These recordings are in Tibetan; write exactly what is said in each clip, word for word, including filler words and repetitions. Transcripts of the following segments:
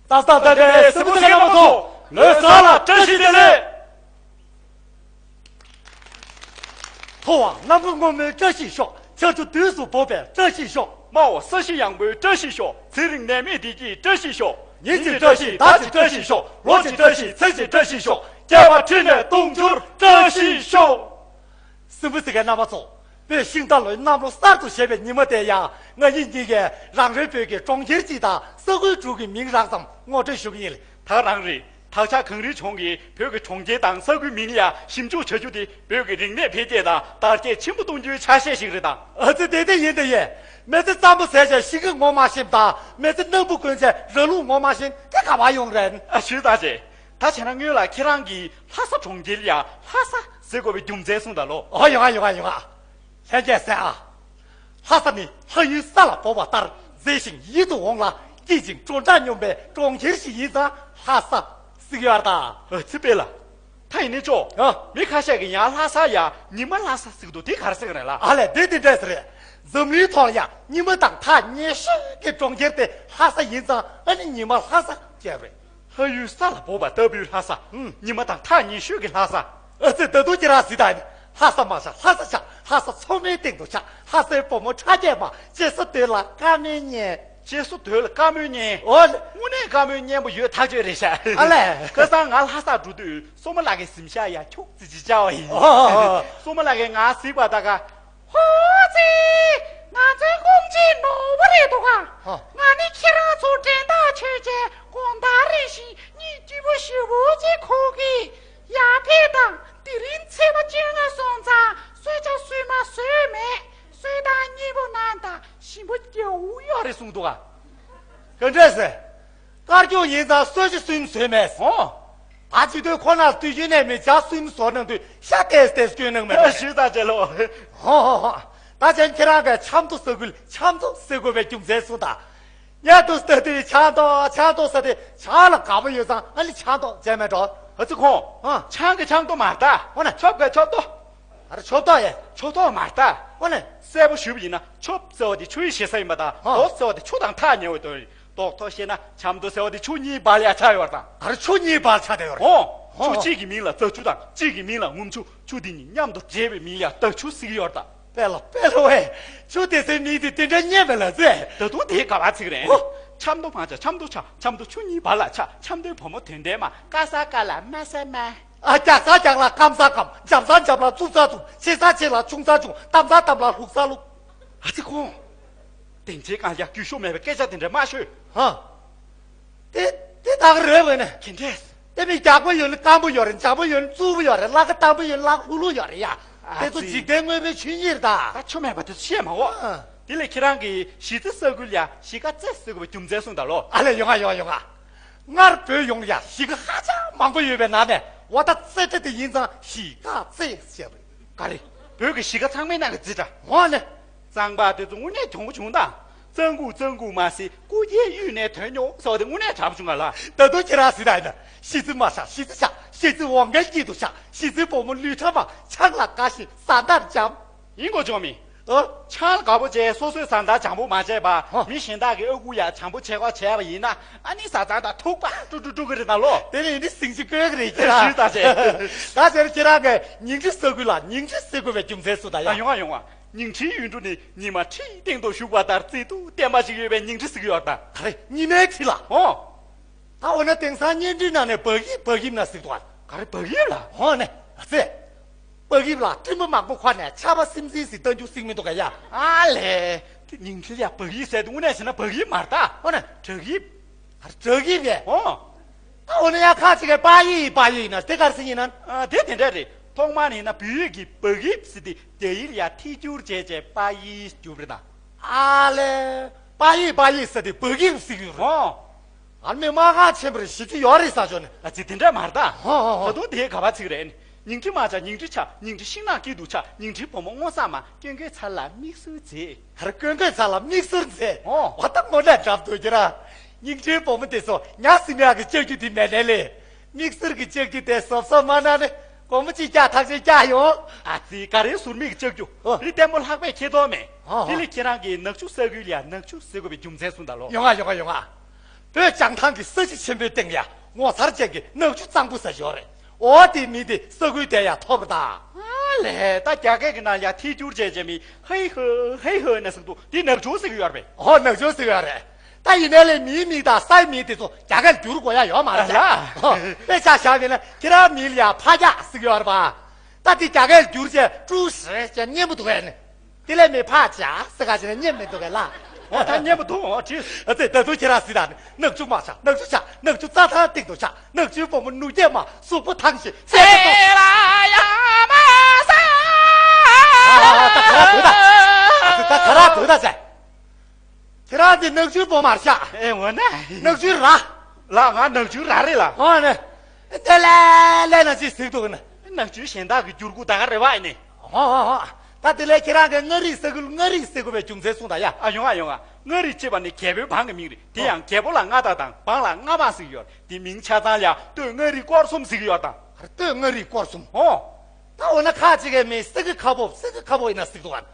ཏག་ཏག་ཏག་ཏག་སེམས་པ་སེམས་པ་མ་ཐོག་ལོས་ས་ལ་བཀྲ་ཤིས་བདེ་ལེགས། ཐོ་བ་གནམ་གང་སྔོན་མོའི་བཀྲ་ཤིས་ཤོག་ཆར་ཆུ་དུས་སུ་བབས་པའི་བཀྲ་ཤིས་ཤོག་སྨྲ་བ་ས་གཞི་ཡངས་པོའི་བཀྲ་ཤིས་ཤོག་ཚེ་རིང་ནད་མེད་བདེ་སྐྱིད་བཀྲ་ཤིས་ཤོག་ཉིན་གཅིག་བཀྲ་ཤིས་ཟླ་གཅིག་བཀྲ་ཤིས་ཤོག་ལོ་གཅིག་བཀྲ་ཤིས་ཚེ་གཅིག་བཀྲ་ཤིས་ཤོག་བསྐལ་པ་ཁྲི་ནས་སྟོང་འགྱུར་བཀྲ་ཤིས་ཤོག་སྲིན་པོ་སེ་གའི་རྣམ་པ་ཚོ། བོད་ཤིང་རྟ་ལོའི་གནམ་ལོ་གསར་དུ་བཞད་པའི་ཉི་མ་དེ་ཡང་ང་གཉིས་གཉིས་ཀས་རང་རེའི་བོད་ཀྱི་གྲོང་ཁྱེར་གཅིག་དང་ས་ཁུལ་དྲུག་གི་མིང་རགས་ཙམ་ངོ་སྤྲོད་ཞུ་གི་ཡིན། ད་རང་རེད། ད་ཆ་གངས་རིའི་ལྗོངས་ཀྱི་བོད་ཀྱི་གྲོང་ཁྱེར་དང་ས་ཁུལ་མིང་ལ་ཞིབ་འཇུག་བྱ་རྒྱུ་དེ་བོད་ཀྱི་རིག་གནས་འཕེལ་རྒྱས་དང་དར་རྒྱས་ཆེན་པོ་གཏོང་རྒྱུའི་ཆ་ཤས་ཤིག་རེད་དང་། ཨ་ཙི། དེ་དེ་ཡིན་དེ་ཡིན། མི་ཚེ་ཙམ་པོ་ཟད་བྱས་ཤིང་གི་ངོ་མ་ཤེས་དང་མི་ཚེ་རྣམ་བུ་ཀུན་བྱས་ར་ལུག་ངོ་མ་ཤེས་དེ་ག་བ་ཡོང་རན། ཨ་ཞུས་ད་ཅེ། ད་བྱས་ན་སྔོན་ལ་ཁྱེད་རང་གིས་ལྷ་ས་གྲོང་ཁྱེར་ཡ་ལྷ་ས་ཟེར་དགོས་པའི་རྒྱུ་མཚན་གསུངས་ད་ལོ། ཨོ་ཡོང་ཨ་ཡོང་ཨ་ཡོང་ཨ། ལྷན་རྒྱས་གསན་ཨ། ལྷ་ས་ནི་ལྷ་ཡུལ་ས་ལ་བབས་པ་ལྟར་མཛེས་ཤིང་ཡིད་དུ་འོང་ལ་སྐྱིད་ཅིང་བྲོ་འདྲ་སྙོམས་པའི་གྲོང་ཁྱེར་ཞིག་ཡིན་ཙང་ལྷ་ས་ཟེར་གྱི་ཡོད་རེད་ད། ཨ་ཙི་པེ་ལ། ད་ཡིན་ནའི་ཅོ། ཨ། མི་ཁ་ཤས་ཀྱིས་ཡང་ལྷ་ས་ཡ་ཉི་མ་ལྷ་ས་ཟེར་གྱི་འདུག་དེ་ག་རེ་ཟེར་གྱི་རེད་ལ། ཨ་ལས་དེ་དེ་འདྲས་རེད། འཛམ་གླིང་ཐོག་ཡ་ཉི་མ་དང་ཐག་ཉེ་ཤོས་ཀྱི་གྲོང་ཁྱེར་དེ་ལྷ་ས་ཡིན་ཙང་ཨ་ནི་ཉི་མ་ལྷ་ས་ཟེར་རེད། ལྷ་ཡུལ་ས་ལ་བབས་པ་ལྟ་བུའི་ལྷ་ས། ཨུམ། ཉི་མ་དང་ཐག་ཉེ་ཤོས་ཀྱི་ལྷ་ས། ཨ་ཙི། ད་དུང་ཁྱེད་རང་གཟིགས་དང་། ལྷ་ས་མ་ཆགས་ལྷ་ས་ཆགས། ལྷ་ས་མཚོ་མོའི་སྟེང་དུ་ཆགས། ལྷ་སའི་བུ་མོ་ཁྲ་རྒྱན་མ་བྱེད་ས་དེ་ལ་བཀའ་མོལ་ཉན། བྱེད་ས་དེ་ལ་བཀའ་མོལ་ཉན། ཨོ་ལེ། དངོས་གནས་བཀའ་མོལ་སྙན་པོ་ཡོད་ཐག་ཆོད་རེད་ཤག་ཨ་ལས། ཁ་སང་ང་ལྷ་ས་འགྲོ་དུས་སོ་མ་ལགས་ཀྱི་གཟིམ་ཤག་ཡ་ཁྱུག་ཙི་ཅིག་བཅར་བ་ཡིན། ཨོ་ཨོ་ཨོ། སོ་མ་ལགས་ཀྱིས་ང་གཟིགས་པ་ད་ག་ཧོ་ཙི། ང་ཚོའི་ཀོང་ཅིའི་ནོར་བུ་རེད་འདུག་ག་ཧ། ང་ནི་ཁྱེད་རང་ཚོ་འགྲན་ཟླ་ཆོད་ཅེས་དགོང་དག་རེ་བཞིན་གཉིད་སྐྱིད་པོ་ཞེ་པོ་ཅིག་ཁུག་གི། ཡར་ཕེབས་དང་དེ་རིང་ཚེས་པ་བཅོ་ལྔ་སོང་ཙང་གསོལ་ཇ་སོས་མ་བཟོས་མེད། གསོལ་ཐང་སྙིང་པོ་གནང་དང་ཞིམ་པོ་རྒྱག་ཡོད་རེད་གསུངས་འདུག་ག་ག་འདྲས་ཟེར། དཀར་ཁྱུང་ཡིན་ཙང་གསོལ་ཇ་སུམ་བཟོས་མེད། ཨོ། ད་ཅི་དུས་ཁོ་ན་དུས་རྒྱུན་ནས་མི་ཇ་སུམ་བཟོ་གནང་དུས་ཤ་ཏེས་ཏེས་སྐྱོན་གནང་མེད། ཞུས་ད་ཅེ་ལོ། ཧོ་ཧོ་ཧོ། ད་ཅན་ཁྱེད་རང་གིས་ཆབ་མདོ་ས་ཁུལ་ཆབ་མདོ་ཟེར་དགོས་པའི་རྒྱུ་མཚན་གསུངས་དང་། ཉལ་དུ་ལྟ་དུས་ཆབ་མདོ་ཆབ་མདོ་ཟེར་དུས་ཆང་ལ་དགའ་པོ་ཡོད་ཙང་ཨ་ནི་ཆབ་མདོ་བྱས་མེད་འགྲོ། ཨ་ཙི་ཁོང་། ཨ། ཆང་གི་ཆབ་མདོ་མ་རེད་ད། ཨོ་ན། ཆོབ་གི་ཆོབ་མདོ། ཨ་རེ་ཆོབ་མདོ་ཡེ། ཆོབ་མདོ་མ་རེད་ད། ཨོ་ན། གསལ་པོ་ཞུས་པ་ཡིན་ན་ཆོབ་ཟེར་བ་དེ་ཆུ་ཡི་ཞེ་ས་ཡིན་པ་དང་། ཨ། མདོ་ཟེར་བ་དེ་ཆུ་དང་ཐག་ཉེ་བའི་དོན། རྡོག་ཐོ་བཤད་ན་ཆབ་མདོ་ཟེར་བ་དེ་ཆུ་གཉིས་བར་ལ་ཡ་ཆགས་ཡོད་རེད་ད། ཨ་རེ་ཆུ་གཉིས་བར་ཆགས་བསྡད་ཡོད་རེད། ཨོ། ཨོ། ཆུ་གཅིག་གི་མིང་ལ་རྫ་ཆུ་དང་གཅིག་གི་མིང་ལ་ངུམ་ཆུ། ཆུ་དེ་གཉིས་མཉམ་དུ་འདྲེས་པའི་མིང་ལ་རྡ་ཆུ་ཟེར་གྱི་ཡོད་རེད་ད། དཔེ་ལ་དཔེ་ལ་ཝེ། ཆུ་དེ་ཚོའི་མིང་དེ་དེ་འདྲ་སྙན་པས་ལ་ཟེ། ད་དུང་དེ་ག་བ་ཚིག་རེད། ཨོ། ཆབ་མདོ་མ་ཆགས་ཆབ་མདོ་ཆགས། ཆབ་མདོ་ཆུ་གཉིས་བར་ལ་ཆགས། ཆབ་མདོའི་བུ་མོ་དོན་ལྡན་མ། ཀ་ས་ཀ་ལ་མ་ས་མ། ཨ། རྒྱག་ས་རྒྱག་ལ་སྐམ་ས་སྐམ། འཇམ་ས་འཇམ་ལ་བཙུགས་ས་བཙུགས། ཆེ་ས་ཆེ་ལ་ཆུང་ས་ཆུང་། གཏམ་ས་གཏམ་ལ་ལྷུག་ས་ལྷུག་ཨ་ཙི་ཁོང་། དེང་ཆའི་གང་ཡག་རྒྱུས་ཤོག་མེད་པའི་སྐད་ཆ་དེ་འདྲ་མ་ཤོད། ཧ། དེ་དེ་ད་ག་རེད་བས་ན། གན་འདྲས། དེ་མི་རྒྱག་པོ་ཡོད་ལ་སྐམ་པོ་ཡོད་རེད། འཇམ་པོ་ཡོད་ལ་རྩུབ་པོ་ཡོད་རེད། བླ་ག་དམ་པོ་ཡོད་ལ་ལྷུག་ལྷུག་ཡོད་རེད་ཡ། ཨ་དེ་ཚོ་ཙི། འཇིག་རྟེན་དངོས་པོའི་ཆོས་ཉིད་རེད་ད། ད་ཆོ་མེད་པ་དེ་ཚོ་བཤད་མ་འོ། ཨ། དེ་ལས་ཁྱེད་རང་གིས་གཞིས་རྩེ་ས་ཁུལ་ཡ་གཞིས་ཀ་རྩེ་ཟེར་དགོས་པའི་རྒྱུ་མཚན་གསུངས་དང་ལོ། ཨ་ལས་ཡོང་ང་ཡོང་ང་ཡོང་ང་། སྔར་བོད་ཡོངས་ལ་ཡ་གཞིས་ཀ་ཧ་ཅང་མང་པོ་ཡོད་པའི་ནང་ནས་ཝ་ད་རྩེ་གྲས་དེ་ཡིན་ཙང་གཞིས་ཀ་རྩེ་ཟེར་བ་རེད། ག་རེ། བོད་ཀྱི་གཞིས་ཀ་ཚང་མའི་ནང་གི་རྩེ་འདྲ། འོ་ནས། གཙང་པ་དེ་ཚོ་དངོས་གནས་གྱོང་པོ་བྱུང་དང་། གཙང་ཁུག་གཙང་ཁུག་མ་ཟེར་སྐུ་རྒྱལ་གཡུལ་ནས་ཐོན་མྱོང་ཟེར་བ་དེ་དངོས་གནས་དྲག་པོ་བྱུང་ང་ལ། ད་དུང་ཁྱེད་རང་གཟིགས་དང་ཡིན་ན། གཞིས་རྩེ་མ་ཆགས་གཞིས་རྩེ་ཆགས། གཞིས་རྩེ་འོང་གའི་དཀྱིལ་དུ་ཆགས། གཞིས་རྩེའི་བུ་མོ་ལུས་ཁྲ་མ་ཆང་ལ་དགའ་ཞིང་བཟའ་ཟླར་འཇམ། ཡིན་གོ་ཅོ་མི། ཨོ། ཆང་ལ་དགའ་པོ་བྱས་སོ་སོའི་བཟའ་ཟླ་བྱམས་པོ་མ་བྱས་པ། ཧོ། མི་གཞན་དག་གི་ཨ་ཁུ་ཡ་བྱམས་པོ་བྱེད་གོ་བྱས་པ་ཡིན་ན་ཨ་ནི་བཟའ་ཚང་དང་ཐུག་པ་དཀྲུག་དཀྲུག་དཀྲུག་གི་རེད་ད་ལོ། དེ་ནི་ཡིན་ནི་སིང་ཅི་ཀོས་གི་རེད་ཁྱེད་རང་། ཞུས་ད་བྱས། ད་ཟེར་ཁྱེད་རང་གི་ཉིང་ཁྲི་ས་ཁུལ་ལ་ཉིང་ཁྲི་ཟེར་དགོས་པའི་རྒྱུ་མཚན་སུ་ད་ཡ། ཡོང་ང་ཡོང་ང་། ཉིང་ཁྲིའི་ཡུལ་གྲུ་ནི་ཉི་མ་ཁྲིའི་སྟེང་དུ་བཞུགས་པ་ལྟར་མཛེས་སྡུག་ལྡན་པ་ཞིག་ཡོད་པའི་ཉིང་ཁྲི་ཟེར་གྱི་ཡོད་རེད་ད། ག་རེ་ཉི་མའི་ཁྲི་ལ། ཨོ། ད་འོ་ན་དེང་སང་བརྙན་འཕྲིན་ནང་ནས་བག་ཡིབ་བག་ཡིབ་ན་ཟེར་འདུག་ག་ག་རེ་བག་ཡིབ་ལ། ཧོ་ནས་ཨ་ཙི། བག་ཡིབ་ལ་སྤྲིན་པ་མང་པོ་འཁོར་ནས་ཆར་པ་སིམ་སིམ་ཟིག་ལྟ་རྒྱུ་ཟིག་མི་འདུག་ག་ཡ། ཨ་ལས། དེ་ཉིང་ཁྲི་ལ་བག་ཡིབ་ཟེར་དུས་དངོས་གནས་བྱས་ན་བག་ཡིབ་མ་རེད་ད། ཧོ་ནས་བྲག་ཡིབ། ཨ་བྲག་ཡིབ་ཡས། ཨོ། ད་འོ་ན་ཡ་ཁ་ཅིག་གིས་པ་ཡིབ་པ་ཡིབ་ན་དེ་ག་རེ་ཟེར་ཡིན་ན། ཨ་དེ་དེ་འདྲ་རེད། ཐོག་མར་ཡིན་ན་བོད་ཡིག་གི་བག་ཡིབ་ཟེར་དེ་རྒྱ་ཡིག་ལ་ཡ་ཐད་སྒྱུར་བྱས་བྱས་པ་ཡིབ་བསྒྱུར་རེད་ད། ཨ་ལས། པ་ཡིབ་པ་ཡིབ་ཟེར་དེ་བག་ཡིབ་ཟེར་གྱི་རེད། ཨོ། ཨ་མི་མ་ཁ་ཆེན་པོ་རེད་ཞེ་གི་ཡོད་རེད་ས་ཆོག་ནས། ཨ་ཙི་དེ་འདྲ་མ་རེད་ད། ཧོ་ཧོ་ཧོ། ད་དུང་དེ་ག་བ་ཚིག་རེད། ཉིང་ཁྲི་མ་ཆགས་ཉིང་ཁྲི་ཆགས། ཉིང་ཁྲི་ཤིང་ནགས་དཀྱིལ་དུ་ཆགས། ཉིང་ཁྲིའི་བུ་མོ་སྔོ་བསངས་མ། ཀུན་དགའི་ཚལ་ལ་མིག་ཟུར་མཛེས། ཧར་ཀུན་དགའི་ཚལ་ལ་མིག་ཟུར་མཛེས། ཨོ། འོ་ད་དངོས་གནས་འགྲབ་འདུག་ཀྱི་ར། ཉིང་ཁྲིའི་བུ་མོ་དེ་ཚོ་ཉ་སྲིན་མ་གི་ལྕགས་ཀྱུ་དེ་མེད་ནས་ལས། མིག་ཟུར་གྱི་ལྕགས་ཀྱུ་དེ་གཟབ་གཟབ་མ་གནང་ནས་སྒོར་མོ་གཅིག་བཀྱག་ཐག་ཆོད་བཀྱག་ཡོང་། ཨ་ཙི་ག་རེ་ཟུར་མིག་གི་ལྕགས་ཀྱུ། ཨོ། རི་ལྟད་མོ་ལྷག་པས་ཁྱེད་རྟོགས་མེད། ཨོ་ཨོ། དེ་ལས་ཁྱེད་རང་གིས་ནག་ཆུ་ས་ཁུལ་ལ་ཡ་ནག་ཆུ་ཟེར་དགོས་པའི་རྒྱུ་མཚན་གསུངས་ད་ལོ། ཡོང་ང་ཡོང་ང་ཡོང་ང་། བོད་བྱང་ཐང་གི་ས་གཞི་ཆེན་པོའི་སྟེང་ལ་ཡ་ངོ་མཚར་ཅན་གྱི་ནག་ཆུ་གཙང་པོ་ཟེར་ཡོད་རེད། འོ་དེ་མིང་དེ་ས་ཁུལ་དེ་ཡ་ཐོབ་རེད་ད། ཨ་ལས། ད་རྒྱ་སྐད་ཀྱི་ནང་ཡ་ཐད་སྒྱུར་བྱས་བྱས་མི་ཧེ་ཧོ་ཧེ་ཧོ་ནས་ཟེར་འདུག་དེ་ནག་ཆུ་ཟེར་གི་ཡོད་རེད་པས། ཨོ་ནག་ཆུ་ཟེར་གི་ཡོད་རེད། ད་ཡིན་ནའི་ལས་མིའི་མིང་དང་སའི་མིང་དེ་ཚོ་རྒྱ་སྐད་ལ་བསྒྱུར་དགོས་ཡ་ཡོད་མ་རེད་ལ། ཨོ་དཔེ་ཆ་བཞག་པ་ཡིན་ན་ཁྱེད་རང་མིང་ལ་ཡ་ཕ་རྒྱ་ཟེར་གི་ཡོད་རེད་པ། ད་དེ་རྒྱ་སྐད་ལ་བསྒྱུར་བྱས་ཀྲུའུ་ཞི་ཅེས་སྙན་པོ་འདུག་གས་ནི། དེ་ལས་མི་ཕ་ཅག་ཟེར་ག་ཅེ་ན་སྙན་མི་འདུག་གས་ལ། ཨོ་ད་སྙན་པོ་འདུག་ཨོ་བྲིས། ཨ་ཙི་ད་དུང་ཁྱེད་རང་ཟེར་ད་ནི་ནག་ཆུ་མ་ཆགས་ནག་ཆུ་ཆགས་ནག་ཆུ་རྩྭ་ཐང་སྟེང་དུ་ཆགས་ནག་ཆུའི་བུ་མོ་ནུ་རྒྱས་མ་གཟུགས་པོ་ཐང་ཞིང་གསལ་པོ་འདུག་ཨ་ད་ག་ར་སྡོད་ད། ཨ་ཙི་ད་ག་ར་སྡོད་ད་ཟེར། ཁྱེད་རང་འདི་ནག་ཆུའི་བུ་མོ་མ་རེད་ཤག་ཨེ་འོ་ན། ནག་ཆུའི་ར། ལགས་ང་ནག་ཆུའི་ར་རེད་ལགས། ཨོ་ནི། དེ་ལས་ལས་ན་ཅི་ཟིག་འདུག་ན། ནག་ཆུའི་གཞན་དག་གི་འགྱུར་ཁུག་ད་ག་རེད་བ་ཨེ་ནི། ཨོ་ཨོ་ཨོ། ད་དེ་ལས་ཁྱེད་རང་གི་མངའ་རིས་ཟེར་གི་མངའ་རིས་ཟེར་དགོས་པའི་རྒྱུ་མཚན་གསུངས་ད་ཡ། ཨ་ཡོང་ཨ་ཡོང་ཨ། མངའ་རིས་ཅེས་པ་ནི་རྒྱལ་པོའི་འབངས་ཀྱི་མིང་རེད། དེ་ཡང་རྒྱལ་པོ་ལ་མངའ་བདག་དང་འབངས་ལ་མངའ་འབངས་ཟེར་གི་ཡོད་རེད། དེ་མིང་ཆ་ཚང་ཡ་སྟོད་མངའ་རིས་སྐོར་གསུམ་ཟེར་གི་ཡོད་རེད་ད། སྟོད་མངའ་རིས་སྐོར་གསུམ། ཨོ། ད་འོ་ན་ཁ་ཅིག་གིས་མི་སེ་གི་ཁ་བོབ་སེ་གི་ཁ་བོ་ཡིན་ན་ཟེར་གི་འདུག་ག།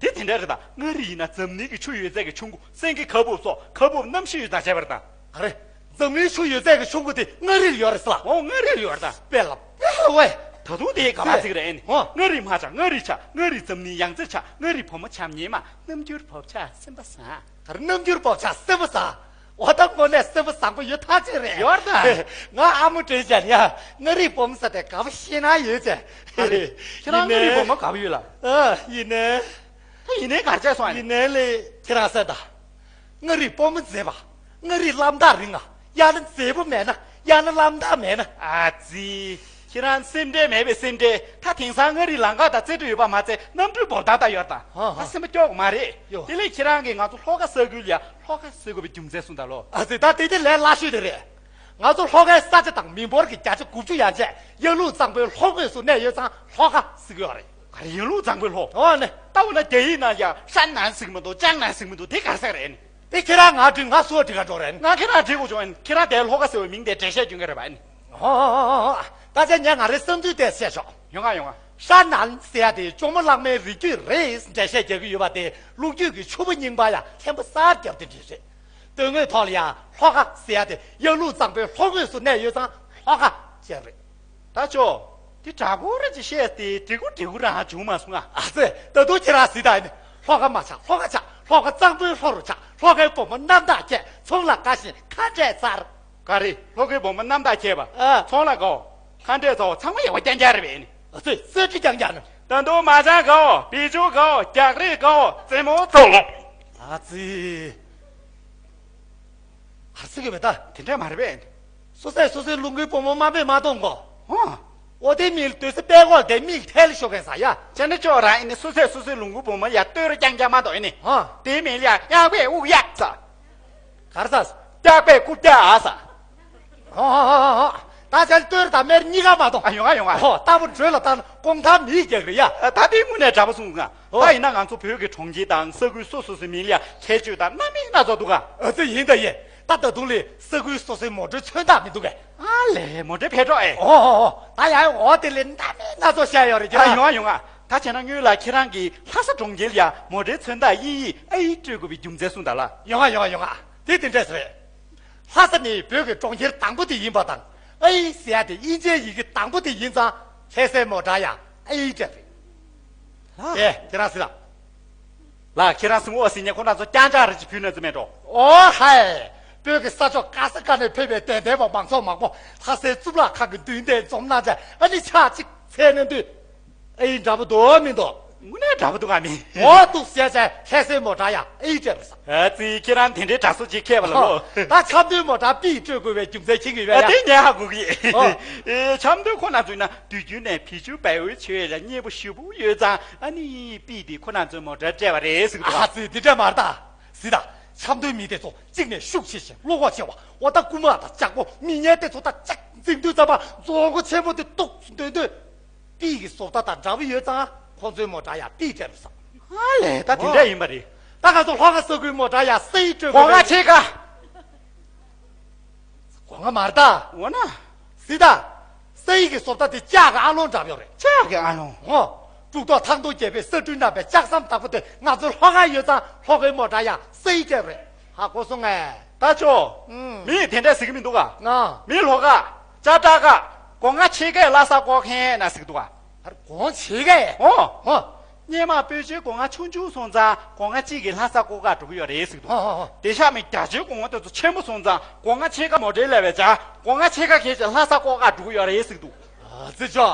དེ་དེ་འདྲ་རེད་ད། མངའ་རིས་ཡིན་ན་འཛམ་གླིང་གི་ཆུ་ཡོད་ཚད་ཀྱི་ཆུ་མགོ་སེང་གེ་ཁ་བུབ་སོགས་ཁ་བུབ་རྣམ་བཞི་ཡོད་ཙང་བྱས་པ་རེད་ད། ག་རེ། འཛམ་གླིང་ཆུ་ཡོད་ཚད་ཀྱི་ཆུ་མགོ་དེ་མངའ་རིས་ལ་ཡོད་རེད་ཟེར་ལ། འོ་མངའ་རིས་ལ་ཡོད་རེད་ད། དཔེ་ལ་དཔེ་ལ་ཝེ། ད་དུང་དེ་ག་པར་ཟེར་གི་རེད་ཨེ་ནི། འོ། མངའ་རིས་མ་ཆགས་མངའ་རིས་ཆགས་མངའ་རིས་འཛམ་གླིང་ཡང་རྩེར་ཆགས་མངའ་རིས་བུ་མོ་བྱམས་སྙིང་མ་རྣམ་འགྱུར་བབ་ཆགས་སེམས་པ་བཟང་། ག་རེ་རྣམ་འགྱུར་བབ་ཆགས་སེམས་པ་བཟང་། འོ་ད་དངོས་གནས་སེམས་པ་བཟང་པོ་ཡོད་ཐག་ཆོད་རེད། ཡོད་ད། ང་ཨ་མོ་དྲན་བྱས་ནས་མངའ་རིས་བུ་མོ་ཟེར་དེ་དགའ་པོ་ཤེས་ན་ཡོད་ཅེ། ཨ་རེ། ཁྱེད་རང་མངའ་རིས་བུ་མོ་དགའ་པོ་ཡོད་ལ། ཨ་ཡིན་ནའི། ད་ཡིན་ནའི་གར་བྱས་སོང་ཨ་ནི། ཡིན་ནའི་ལས་ཁྱེད་རང་ཟེར་ད། མངའ་རིས་བུ་མོ་མཛེས་པ། མངའ་རིས་ལམ་ཐག་རིང་ང་། ཡང་ན་མཛེས་པོ་མེད་ན་ཡང་ན་ལམ་ཐག་མེད་ན། ཨ་ཙི། ཁྱེད་རང་སེམས་ཁྲལ་མེད་པའི་སེམས་ཁྲལ། ད་དེང་སང་མངའ་རིས་ལམ་ཁ་དང་རྩེ་གྲས་ཡོད་པ་མ་ཚད་གནམ་གྲུའི་འབབ་ཐང་དང་ཡོད་ད། ཧ་ཧ། ད་སེམས་པ་སྐྱོ་གི་མ་རེད། ཡོ། དེ་ལས་ཁྱེད་རང་གིས་ང་ཚོ་ལྷོ་ཁ་ས་ཁུལ་ལ་ལྷོ་ཁ་ཟེར་དགོས་པའི་རྒྱུ་མཚན་གསུངས་ད་ལོ། ཨ་ཙི་ད་དེ་དེ་ལས་སླ་ཤོས་དེ་རེད། ང་ཚོ་ལྷོ་ཁའི་ས་ཆ་དང་མི་འབོར་གྱི་བརྒྱ་ཆ་དགུ་བཅུ་ཡན་ཆད་ཡར་ཀླུང་གཙང་པོའི་ལྷོ་ངོས་སུ་གནས་ཡོད་ཙང་ལྷོ་ཁ་ཟེར་གྱི་ཡོད་རེད། ག་རེ་ཡར་ཀླུང་གཙང་པོའི་ལྷོ། འོ་ནི། ལྟ་བུ་ན་རྒྱ་ཡིག་ནང་ཡང་ཧྲན་ནན་ཟེར་གི་མི་འདུག་ཅང་ནན་ཟེར་གི་མི་འདུག་དེ་ག་རེ་ཟེར་གི་རེད་ནི། དེ་ཁྱེད་རང་ང་འདྲི་ང་སུ་འདྲི་ག་འགྲོ་རེད་ནི། ང་ཁྱེད་རང་འདྲི་དགོས་བྱུང་ཨ་ནི། ཁྱེད་རང་དེ་ལྷོ་ཁ་ཟེར་བའི་མིང་དེ་འགྲེལ་བཤད་སྐྱོན་གི་རེད་པ་ཨ་ནི། ཨོ་ཨོ་ཨོ་ཨོ། ད་ཆ་ངས་ང་རའི་བསམ་ཚུལ་དེ་བཤད་ཆོག་ཡོང་ང་ཡོང་ང་། ཧྲན་ནན་ཟེར་ཡ་དེ་ཇོ་མོ་གླང་མའི་རིགས་རྒྱུད་རེད་འགྲེལ་བཤད་རྒྱག་གི་ཡོད་པ་དེ་ལོ་རྒྱུས་ཀྱི་ཆུ་བོ་རྙིང་པ་ཡང་ལྷན་པ་གསར་བརྒྱབ་སྟེ་འདྲི་རེད། དོན་དངོས་ཐོག་ལ་ཡང་ལྷོ་ཁ་ཟེར་ཡ་དེ་ཡར་ཀླུང་གཙང་པོའི་ལྷོ་ངོས་སུ་གནས་ཡོད་ཙང་ལྷོ་ཁ་ཅེས་རེད། ད་ཅོ། དེ་དྲག་པོ་རེད་ཅེས་བཤད་དེ་འགྲིག་གོ་འགྲིག་གོ་རང་བྱུང་མ་སོང་ང་། ཨ་ཙི། ད་དུང་ཁྱེད་རང་ཟེར་ད་ནི། ལྷོ་ཁ་མ་ཆགས་ལྷོ་ཁ་ཆགས་ལྷོ་ཁ་གཙང་པོའི་ལྷོ་རུ་ཆགས་ལྷོ་ཁའི་བུ་མོ་རྣམ་དག་ཁྱེད་ཚོང་ལ་དགའ་ཞིང་ཁ་འབྲས་མཚར། ག་རེ། ལྷོ་ཁའི་བུ་མོ་རྣམ་དག་ཁྱེད་པ། ཨ། ཚོང་ལ་དགའོ། ཁ་འབྲས་མཚར་བོ་ཚང་མ་ཡག་པོ་རྐྱང་རྐྱང་རེད་པས་ནི། ཨ་ཙི། གསེར་ཁྲི་རྐྱང་རྐྱང་ནི། ད་དུང་མ་ཆང་དགའོ་བི་ཅུ་དགའོ་རྒྱག་རེས་དགའོ་རྩེད་མོ་ཚོགས་ལོ། ཨ་ཙི། ཨར་སི་གི་བེ་ད། དེ་འདྲ་མ་རེད་པས། སོ་སོས་སོ་སོའི་ལུང་གི་བུ་མོ་མ་པས་མ་གཏོང་གོ། ཧོ། འོ་དེ་མིག་ལྟོས་སེ་པད་གོག་དེ་མིག་ཐལ་ཤོག་གན་ས་ཡ། ཅན་ནི་ཅོག་རང་ཡིན་ནི་སོ་སོས་སོ་སོའི་ལུང་གི་བུ་མོ་ཡ་ལྟོས་ར་རྐྱང་རྐྱང་མ་གཏོང་ཡིན་ནི། ཧོ། དེ་མིག་ལ་ཡ་གཡག་པས་དབུགས་ཡག་ས། གར་ས། སྐྱག་པས་རྐུབ་བཀྱག་ཨ་ས། ཧོ་ཧོ་ཧོ་ཧོ། ད་ཅན་ལྟོས་ར་ད་མེར་གཉིས་ཀ་མ་གཏོང་། ཨ་ཡོང་ཨ་ཡོང་ཨ། ཧོ་ལྟ་བུ་འགྲོས་ལ་ད་གོང་ཐང་མིག་རྒྱག་རེད་ཡ། ད་དེ་དངོས་གནས་དྲག་པོ་གསུངས་ང་། ཨོ། ད་ཡིན་ན་ང་ཚོ་བོད་ཀྱི་གྲོང་ཁྱེར་དང་ས་ཁུལ་སོ་སོ་སོའི་མིང་ལ་ཡ་ཁྱད་ཆོས་དང་རྣམ་དབྱེ་སྣ་ཚོགས་འདུག་ག། ཨ་ཙི་ཡིན་ད་ཡིན། ད་ད་དུང་ལས་ས་ཁུལ་སོ་སོའི་མོ་ཊའི་མཚོན་རྟགས་མི་འདུག་གས། ཨ་ལས་མོ་ཊའི་ཕེ་ཏྲོག་ཨེ། ཨོ་ཨོ་ཨོ། ད་ཡ་ཨོ་དེ་ལས་རྣམ་དབྱེ་སྣ་ཚོགས་བཤད་ཡོད་རེད་ཀྱི་ཨ་ཡོང་ཨ་ཡོང་ཨ། ད་བྱས་ན་སྔོན་ལ་ཁྱེད་རང་གིས་ལྷ་ས་གྲོང་ཁྱེར་ལ་ཡ་མོ་ཊའི་མཚོན་རྟགས་དབྱིན་ཡིག་ཨ་ཡིག་སྤྲོད་དགོས་པའི་རྒྱུ་མཚན་གསུངས་དང་ལ། ཡོང་ཨ་ཡོང་ཨ་ཡོང་ཨ། དེ་དེ་འདྲས་རེད། ལྷ་ས་ནི་བོད་ཀྱི་གྲོང་ཁྱེར་དང་པོ་དེ་ཡིན་པ་དང་། ཨ་ཡིག་ཟེར་ཡ་དེ་དབྱིན་ཇིའི་ཡི་གེ་དང་པོ་དེ་ཡིན་ཙང་ལྷ་སའི་མོ་ཊ་ཡང་ཨ་ཡིག་སྤྲད་རེད། ལགས། ཨེ་ཁྱེད་རང་ཟེར་ལ། ལགས་ཁྱེད་རང་སུ་འོ་ཟེར་ཉན་ཁོ་རང་ཚོ་རྐྱང་རྐྱང་རེ་ཅིག་ཕུལ་ན་ཙི་མེད་འགྲོ། ཨོ་ཧའི། བོད་ཀྱི་ས་ཕྱོགས་ག་ས་ག་ནས་ཕེབས་པའི་དད་ལྡན་པ་མང་ཚོགས་མང་པོ་ལྷ་སའི་གཙུག་ལག་ཁང་གི་མདུན་དེར་འཛོམས་གནང་བྱས་ཨ་ནི་ཕྱག་གཅིག་འཚལ་གནང་དུས། ཨེ་ཡིན་འདྲ་པོ་འདུག་མི་འདུག་དངོས་གནས་འདྲ་པོ་འདུག་ག་མི། འོ་འདུག་ཟེར་བྱས་ལྷ་སའི་མོ་ཊ་ཡང་ཨེ་ཡིག་སྤྲད་པ་ས། ཨ་ཙི་ཁྱེད་རང་དེ་འདྲའི་དྲག་སོ་ཅིག་མཁས་པ་ལ་ལོ། ད་ཆབ་མདོའི་མོ་ཊ་པི་སྤྲོད་དགོས་པའི་རྒྱུ་མཚན་མཁྱེན་གྱི་ཡོད་ཨ་ཡ། དེ་ངས་ཧ་གོ་གི། ཨོ། ཨེ་ཆབ་མདོའི་ཁོ་ན་ཚོས་ན་དུས་རྒྱུན་ནས་བི་ཅུ་བལ་པོའི་ཆོས་ལ་མཉེས་པོ་ཞེ་པོ་ཡོད་ཙང་ཨ་ནི་པི་དེ་ཁོ་ན་ཚོའི་མོ་ཊར་སྤྲད་པ་རེད་ཟེར་གི་འདུག་ཨ་ཙི་དེ་འདྲ་མ་རེད་ད། ཟི་ད། ཆབ་མདོའི་མི་དེ་ཚོ་གཅིག་ནས་ཤུགས་ཆེ་ཞིང་བློ་ཁོག་ཆེ་བ་འོ་ད་རྐུ་མ་དང་ཇག་པོ་མི་ངན་དེ་ཚོ་ད་ཅག་འཛིང་དུས་ཙམ་པ་རྫོང་མགོ་ཆེན་པོ་དེ་གཏུགས་སུ་འདོད་འདོད། པི་གི་བཟོ་ལྟ་དང་འདྲ་པོ་ཡོད་ཙང་ཁོང་ཚོའི་མོ་ཊ་ཡང་པི་སྤྲད་རུ་བསམ། ཨ་ལས་ད་དེ་འདྲ་ཡིན་པ་རེད། ད་ང་ཚོ་ལྷོ་ཁ་ས་ཁུལ་མོ་ཊ་ཡང་སའི་སྤྲོད་གོ་ང་ཆེ་ཀ་སྒོ་ང་མར་ད། འོ་ན། སི་ད། སའི་གི་བཟོ་ལྟ་དེ་ལྕགས་གི་ཨ་ལོང་འདྲ་པོ་ཡོད་རེད། ལྕགས་གི་ཨ་ལོང་། འོ། འབྲུག་ཐོག་ཐང་སྟོང་རྒྱས་པའི་ས་འབྲུ་རྣམ་པའི་ལྕགས་ཟམ་བདག་པོ་དེ་ང་ཚོ་ལྷོ་ཁ་ཡོད་ཙང་ལྷོ་ཁའི་མོ་ཊ་ཡང་སའི་སྤྲད་རེད། ཧ་གོ་སོང་ངས། ད་ཅོ། ཨུམ། མི་དེ་འདྲ་ཟེར་གི་མི་འདུག་ག་ང་། མི་ལྷོ་ཁ། ཅ་ཏྲ་ཁ། སྒོ་ང་ཕྱེད་ཀས་ལྷ་ས་བསྐོར་མཁན་ན་ཟེར་གི་འདུག་ག་ཨར་གོང་ཕྱེད་ཀས། ཨོ། ཨོ། སྔོན་མ་བོད་ཆོལ་སྒོ་ང་ཆུང་ཆུང་སོང་ཙང་སྒོ་ང་གཅིག་གིས་ལྷ་ས་བསྐོར་ག་འགྲོ་གི་ཡོད་རེད་ཟེར་གི་འདུག་ཨོ་ཨོ་ཨོ། དེང་སང་མི་རྒྱ་ཆེའི་སྒོ་ང་དེ་ཚོ་ཆེན་པོ་སོང་ཙང་སྒོ་ང་ཕྱེད་ཀ་མོ་ཊའི་ལས་བས་ཅ་སྒོ་ང་ཕྱེད་ཀ་གལ་ཆེ་ལྷ་ས་བསྐོར་ག་འགྲོ་གི་ཡོད་རེད་ཟེར་གི་འདུག་ཨ་ཙི་ཅོ།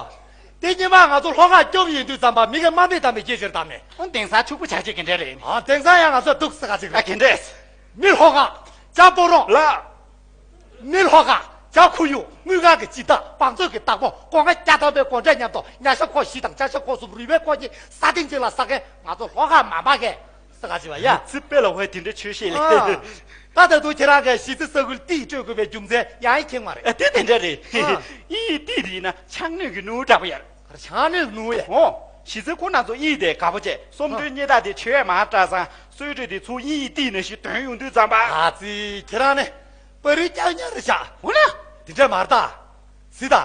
དེ་སྔོན་མ་ང་ཚོ་ལྷོ་ཁ་སྐྱོབ་ཡིན་དུས་ཙམ་པ་མི་གི་དམའ་འབེབས་དམ་པའི་སྐད་ཆ་རེད་དམ་མེད། ཨོ་དེང་སང་ཕྱུག་པོ་ཆགས་ཆེ་གི་འདྲ་རེད། ཨ་དེང་སང་ཡང་ང་ཚོ་སྡུག་ས་ག་ཅིག་ཨ་རེད། གི་འདྲས། མི་ལྷོ་ཁ། ཇ་སྤོ་རོག་ལ། མི་ལྷོ་ཁ། ཇ་ཁུ་ཡུ། དངུལ་ཁང་གི་སྤྱི་བཏང་། བང་མཛོད་ཀྱི་བདག་པོ། སྒོ་ང་བརྒྱ་ཐམ་པའི་སྒོ་འབྲས་མཉམ་དུ། ཉ་ཤ་ཁོག་བཞི་དང་ཅ་ཤ་ཁོག་གསུམ། རུས་སྦལ་ཁོག་གཉིས། ས་སྟེང་གཅིག་ལ་ས་མཁན་ང་ཚོ་ལྷོ་ཁ་མ་མ་མཁན་ས་ག་ཅིག་པ་ཡ། ཙི་པེ་ལ་ཧོས་དེ་འདྲ་ཆོས་བཤད་ལེ། ཨ། ད་ད་དུང་ཁྱེད་རང་གིས་གཞིས་རྩེ་ས་ཁུལ་ཏི་སྤྲོད་དགོས་པའི་རྒྱུ་མཚན་ཡང་ཡིན་ཁྱེད་མ་རེད། ཨ་དེ་དེ་འདྲ་རེད། ཨ། ཨི་ཡི་ཏི་དེ་ཡིན་ན་ཆང་སྣོད་ཀྱི་སྣུར་འདྲ་པོ་ཡར། ཆང་ནི་ནུ་ཡ། ཨོ། གཞིས་རྩེ་ཁོ་ན་ཚོ་ཨི་དེ་དགའ་པོ་བྱས། སོམ་ཐོན་སྙེ་ད་དེ་ཆོས་མ་འདྲ་ཙང་གསོལ་གྲོས་དེ་ཚུར་ཨི་ཡི་ཏི་ནས་ཤི་དོན་ཡོང་དུས་ཙམ་པ། ཨ་ཙི་ཁྱེད་རང་ནི་པ་རི་ཀྱག་ཉར་རེ་བཞག་འོ་ན། དེ་འདྲ་མ་རེད་ད། སི་ད།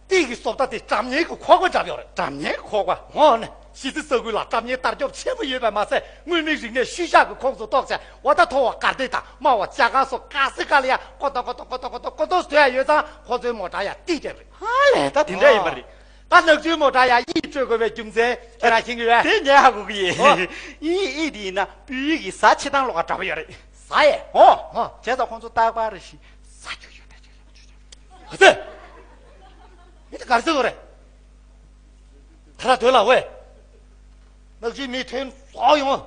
ཏི་གི་སོབ་ད་དེ་སྒྲ་སྙན་གི་ཁོག་པ་འདྲ་ཡོད་རེད། སྒྲ་སྙན་ཁོག་པ། འོ་ནི། གཞིས་རྩེ་ས་ཁུལ་ལ་སྒྲ་སྙན་དར་ཁྱབ་ཆེན་པོ་ཡོད་པ་མ་ཟད། མངོན་མིན་རིག་གནས་ཤུལ་བཞག་གི་ཁོངས་སུ་གཏོགས་བྱས། འོ་ད་མཐོ་བ་གར་སྟེགས་དང་དམའ་བ་ཇ་ཁང་སོགས་ག་སི་ག་ལ་ཡ་ཀོ་ཏོ་ཀོ་ཏོ་ཀོ་ཏོ་ཀོ་ཏོ་ཀོ་ཏོ་ཟེར་ཡ་ཡོད་ཙང་ཁོ་ཚོའི་མོ་ཊ་ཡ་ཏི་སྤྲད་རེད། ཧ་ལས་ད་དེ་འདྲ་ཡིན་པ་རེད། ད་ནག་ཆུའི་མོ་ཊ་ཡ་ཨི་སྤྲོད་དགོས་པའི་རྒྱུ་མཚན་ཁྱེད་རང་ཤེས་ཀྱི་ཡོད། དེ་ཉན་ཧ་གོ་གི་ཡིན། ཨོ། ཨི་ཨི་དེ་ཡིན་ན་སྤུས་ཡིག་གི་ཟ་ཆེ་ཐང་ལོག་ག་འདྲ་པོ་ཡོད་རེད། ཟ་ཡས། ཨོ། ཨོ། བྱས་ཙང་ཁོང་ཚོ་རྟག་པར་རེ་ཞིག་ཟ་རྒྱུ་ཡོད་པའི་ཆེད་ལ་ཆུ་ཆུ། ཨ་ཙི། མི་དེ་ག་རེ་ཟེར་དགོས་རེད། ད་ར་སྡོད་ལ་ཝེ། ནག་ཆུའི་མི་ཐོན་ཟོག་ཡོང་།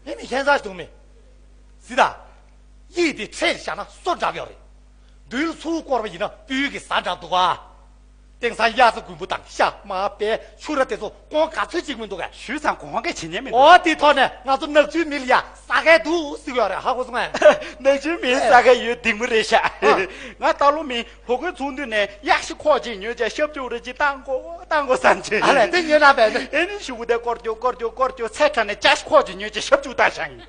ངས་མི་ཁྱད་མཚར་ཞིག་འདུག་མེད། སི་ད། ཡིད་དེ་ཁྲལ་བཞག་ན་སོ་འདྲ་ཡོད་རེད། མདུན་ཚུར་བསྐོར་བ་ཡིན་ན་སྤུས་ཀྱི་ཟ་འདྲ་འདུག་ཨ། དེང་སང་གཡའ་རྩེ་དགོན་པ་དང་ཤ་མ་པའི་ཆུ་ར་དེ་ཚོ་གོང་ག་ཚོད་ཅིག་མི་འདུག་གས། ཞུས་ཙང་གོང་གས་བྱེད་ཉན་མི་འདུག་ཨོ་དེ་ཐོག་ནས་ང་ཚོ་ནག་ཆུའི་མི་ལ་ཡ་ཟ་མཁན་འདུག་ཟེར་གྱི་ཡོད་རེད། ཧ་གོ་སོང་ངས། ནག་ཆུའི་མི་ཟ་མཁན་ཡོད་སྡིགས་མོ་རེད་ཤག་ཨ། ང་ད་ལོ་མི་ལྷོ་ཁའི་ཚོང་འདུས་ནས་གཡག་ཤི་ཁོག་ཅིག་ཉོས་བྱས་ཤབ་ཅུག་རེ་ཅིག་བཏང་གོ་བཏང་གོ་བསམ་བྱས། ཨ་ལས་དེ་ཉོས་ན་བས་ནི། ཨེ་ནི་ཤུ་གུ་དེ་སྐོར་རྒྱུ་སྐོར་རྒྱུ་སྐོར་རྒྱུ་ཚེ་ཁྲ་ནས་གྱ་ཤི་ཁོག་ཅིག་ཉོས་བྱས་ཤབ་ཅུག་བཏང་ཤག་ཡིན།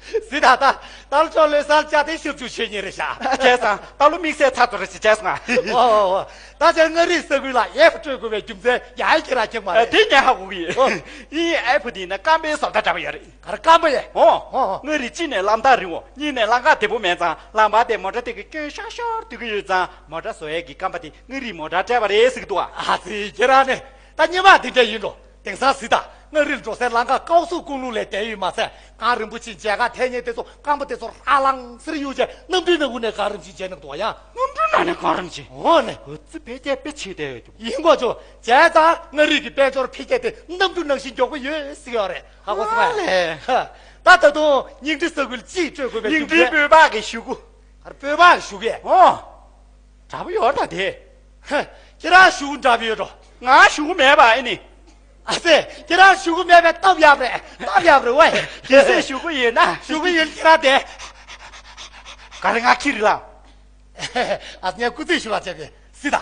སི་ད་ད་ད་ལོ་ཅོག་ལོས་སར་བཅའ་དེ་ཤབ་ཅུག་ཆོས་ཉིན་རེད་ཤག་བྱས་ཙང་ད་ལོ་དམིགས་བསལ་ཚ་ཚོ་རེ་ཅིག་བྱས་སོང་ཨ། ཨོ་ཨོ་ཨོ། ད་ཆ་མངའ་རིས་ས་ཁུལ་ལ་ཨེ་ཕ་སྤྲོད་དགོས་པའི་རྒྱུ་མཚན་ཡང་ཁྱེད་རང་མཁྱེན་མ་རེད། དེ་ཉན་ཧ་གོ་གི་ཡོད། ཨོ། ཨི་ཨེ་ཕ་དེ་ཡིན་ན་སྐམ་པའི་བཟོ་ལྟ་འདྲ་པོ་ཡོད་རེད། ག་རེ་སྐམ་པོ་ཡས། ཨོ། ཨོ་ཨོ། མངའ་རིས་གཅིག་ནས་གླང་དར་རི་བོ། གཉིས་ནས་གླང་ཁ་བདེ་པོ་མེད་ཙང་གླང་པ་དེ་མོ་ཊ་དེ་གི་སྐྱོན་ཤོར་ཤོར་སྡོད་ཀྱི་ཡོད་ཙང་མོ་ཊ་བཟོ་ཡས་ཀྱི་སྐམ་པ་དེ་མངའ་རིས་མོ་ཊ་སྤྲད་པ་རེད་ཟེར་གི་འདུག་ཨ། ཨ་ཙི་ཁྱེད་རང་ནི་ད་སྔོན་མ་དེ་འདྲ་ཡིན་འགྲོ། དེང་སང་སི་ད་མངའ་རིས་འགྲོ་སའི་གླང་ཁ་ཀའོ་སུ་ཀུང་ལུ་ལ་བསྡད་ཡོད་མ་ཟད་གངས་རིན་པོ་ཆེ་མཇལ་ཁ་ཐེབས་མཁན་དེ་ཚོ་སྐམ་པོ་དེ་ཚོ་ཧ་ལང་སེར་གཡུག་བྱས་གནམ་གྲུའི་ནང་ངུ་ནས་གངས་རིན་ཆེན་མཇལ་གནང་འདུག་ཡ། གནམ་གྲུའི་ནང་ནས་གངས་རིན་ཆེན། འོ་ནས། འོ་ཙི་བེ་སྐྱེས་པེ་ཆེ་དེ་ཡོད་རྒྱུ། ཡིན་གོ་ཆོ། བྱས་ཙང་མངའ་རིས་ཀྱི་དཔལ་འབྱོར་འཕེལ་རྒྱས་དེ་གནམ་གྲུ་ནང་བཞིན་མགྱོགས་པོ་ཡོད་ཟེར་ཡོད་རེད། ཧ་གོ་སོང་ཨ། ཨ་ལས། ཧ། ད་ད་དུང་ཉིང་ཁྲི་ས་ཁུལ་སྤྱིས་སྤྲོད་དགོས་པའི་ཉིང་ཁྲི་སྤོས་པག་གི་ཞུ་གུ། ཨ་སྤོས་པག་གི་ཞུ་གུ་ཡ། ཨོ། འདྲ་པོ་ཡོད་ད་དེ། ཧ། ཁྱེད་རང་ཞུ་གུ་འདྲ་པོ་ཡོད་འགྲོ། ང་ཞུ་གུ་མེད་པ་ཨེ་ནི། ཨ་ཙི། ཁྱེད་རང་ཞུ་གུ་མེད་པའི་སྟབས་ཡག་རེད། སྟབས་ཡག་རེད་ཝེ། གལ་སྲིད་ཞུ་གུ་ཡོད་ན། ཞུ་གུ་ཡོད་ཁྱེད་རང་དེ། ག་རེ་ང་ཁྱི་རེད་ལ། ཨ་ངས་སྐུ་རྩེད་ཞུ་བ་བྱས་པས་སི་ད།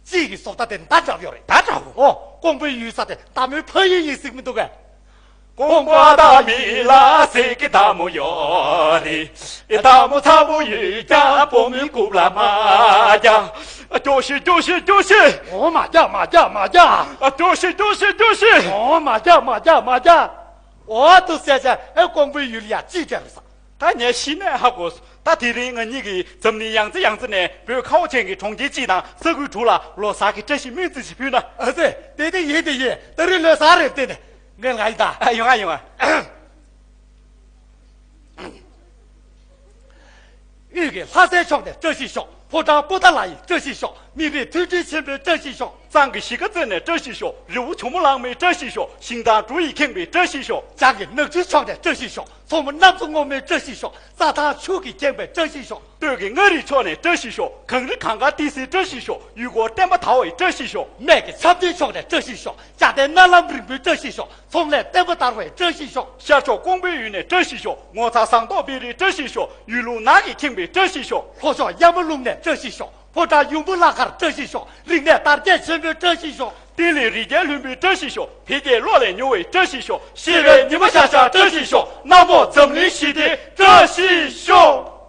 གཅིག་གི་སོ་ད་དེ་མདའ་འདྲ་པོ་ཡོད་རེད། མདའ་འདྲ་པོ། ཨོ། ཀོང་པོའི་ཡུལ་ས་དེ་མདའ་མོའི་ཕ་ཡུལ་ཡིན་ཟེར་གི་མི་འདུག་གས། ཀོང་པོ་མདའ་མི་ལ་ཟེར་གི་མདའ་མོ་ཡོད་རེད། མདའ་མོ་ཚ་པོ་ཡོད་ཀྱང་བུ་མོའི་རྐུབ་ལ་མ་རྒྱག་སྐྱོ་ཤི་སྐྱོ་ཤི་སྐྱོ་ཤི། ཨོ་མ་རྒྱག་མ་རྒྱག་མ་རྒྱག་སྐྱོ་ཤི་སྐྱོ་ཤི་སྐྱོ་ཤི། ཨོ་མ་རྒྱག་མ་རྒྱག་མ་རྒྱག་ཨོ་དུ་ཟེར་བྱས་ཨེ་ཀོང་པོའི་ཡུལ་ཡ་ཅི་བྱས་རེད་ས། ད་ངས་ཤི་ནས་ཧ་གོ། ད་དེ་རིང་ང་གཉིས་ཀྱིས་འཛམ་གླིང་ཡང་རྩེ་ཡང་རྩེ་ནས་བོད་ཁ་བ་ཅན་གྱི་གྲོང་ཁྱེར་གཅིག་དང་ས་ཁུལ་དྲུག་ལ་ལོ་གསར་གྱི་བཀྲ་ཤིས་སྨོན་ཚིག་ཅིག་ཕུལ་ན། ཨ་ཙི། དེ་དེ་ཡིན་དེ་ཡིན། ད་རེས་ལོ་གསར་རེད་དེ་ནས་ངས་ང་ཡིན་ད། ཨ་ཡོང་ཨ་ཡོང་ཨ། དབུས་ཀྱི་ལྷ་སའི་ཕྱོགས་ནས་བཀྲ་ཤིས་ཤོག་ཕོ་བྲང་པོ་ཏཱ་ལ་ཡི་བཀྲ་ཤིས་ཤོག་མི་རིགས་མཐུན་སྒྲིལ་ཆེན་པོའི་བཀྲ་ཤིས་ཤོག་གཙང་གི་གཞིས་ཀ་རྩེ་ནས་བཀྲ་ཤིས་ཤོག་རི་བོ་ཇོ་མོ་གླང་མའི་བཀྲ་ཤིས་ཤོག་ཞིང་ཐང་གྲུ་ཡིས་ཁེངས་པའི་བཀྲ་ཤིས་ཤོག་བྱང་གི་ནག་ཆུའི་ཕྱོགས་ནས་བཀྲ་ཤིས་ཤོག་མཚོ་མོ་གནམ་མཚོ་སྔོན་མོའི་བཀྲ་ཤིས་ཤོག་རྩྭ་ཐང་ཆུ་གིས་ཁེངས་པའི་བཀྲ་ཤིས་ཤོག་སྟོད་ཀྱི་མངའ་རིས་ཕྱོགས་ནས་བཀྲ་ཤིས་ཤོག་གངས་རི་གངས་དཀར་ཏི་སེའི་བཀྲ་ཤིས་ཤོག་ཡུལ་སྐོར་བསྟན་པ་དར་བའི་བཀྲ་ཤིས་ཤོག་སྨད་ཀྱི་ཆབ་མདོའི་ཕྱོགས་ནས་བཀྲ་ཤིས་ཤོག་བྱ་དེ་མནལ་ལམ་རིང་པོའི་བཀྲ་ཤིས་ཤོག་ཚོང་ལས་བརྟན་པོ་དར་བའི་བཀྲ་ཤིས་ཤོག་ཤར་ཕྱོགས་ཀོང་པོའི་ཡུལ་ནས་བཀྲ་ཤིས་ཤོག་ངོ་ཚ་ཟངས་མདོག་དཔལ་རིའི་བཀྲ་ཤིས་ཤོག་ཡུལ་ལུང་ནགས་ཀྱིས་ཁེངས་པའི་བཀྲ་ཤིས་ཤོག་ལྷོ་ཕྱོགས་གཡའ་མ་ལུང་ནས་བཀྲ་ཤིས་ཤོག་ཕོ་བྲང་ཡུམ་བུ་བླ་མཁར་བཀྲ་ཤིས་ཤོག་རིག་གནས་དར་རྒྱས་ཆེན་པོའི་བཀྲ་ཤིས་ཤོག་བརྟན་ལྷིང་རི་རྒྱལ་ལྷུན་པོའི་བཀྲ་ཤིས་ཤོག་འཕེལ་རྒྱས་གློག་ལས་མྱུར་བའི་བཀྲ་ཤིས་ཤོག་ཤེས་པའི་ཉི་མ་ཤར་ཤར་བཀྲ་ཤིས་ཤོག་གནམ་འོག་འཛམ་གླིང་ཞི་བདེའི་བཀྲ་ཤིས་ཤོག